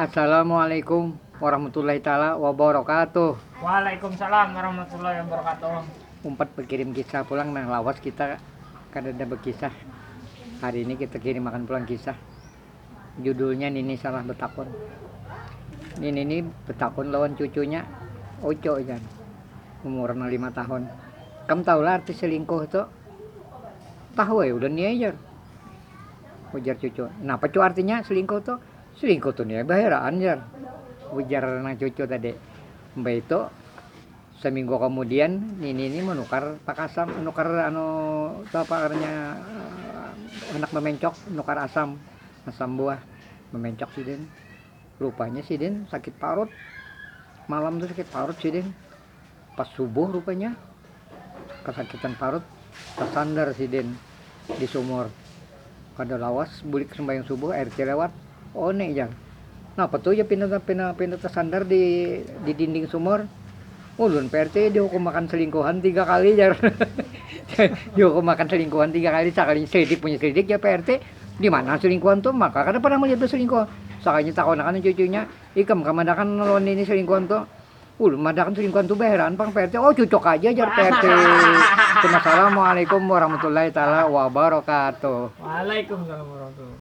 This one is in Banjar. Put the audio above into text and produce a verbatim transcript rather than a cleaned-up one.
Assalamualaikum warahmatullahi taala wabarakatuh. Waalaikumsalam warahmatullahi wabarakatuh. Umpat berkirim kisah pulang, nah, lawas kita kadada berkisah. Hari ini kita kirim akan pulang kisah. Judulnya Nini Salah Betakun. Nini ini betakun lawan cucunya, Oco jan. Umur lima tahun. Kam tahu lah arti selingkuh tu? Tahu ya, udah nih aja. Ujar cucu. Napa cu artinya selingkuh tu? Selingkuh tu nih baheraan jar. Ujar nang cucu tadi. Mbak itu seminggu kemudian Nini ini menukar pakasam, menukar anu tu apa artinya, eh, anak memencok, menukar asam, asam buah, memencok sidin. Rupanya sidin sakit parut. Malam tu sakit parut sidin. Pas subuh rupanya kasakitan parut, tasandar sidin di sumur. Kada lawas bulik sembahyang subuh, R T lewat. One jar. Napa tu ya pindah pindah pindah tasandar di di dinding sumur? Ulun P R T dihukum makan selingkuhan tiga kali jar. Dihukum makan selingkuhan tiga kali, sakali selidik punya selidik ya P R T. Di mana selingkuhan tu? Maka kada pernah melihat berselingkuh. Sakalinya takonakan cucunya, ikam kamadakan lawan ini selingkuhan tu? Ulun madakan selingkuhan tu baheran pang P R T. Oh cucok aja jar P R T. Assalamualaikum warahmatullahi taala wabarakatuh. Waalaikumsalam warahmatullahi.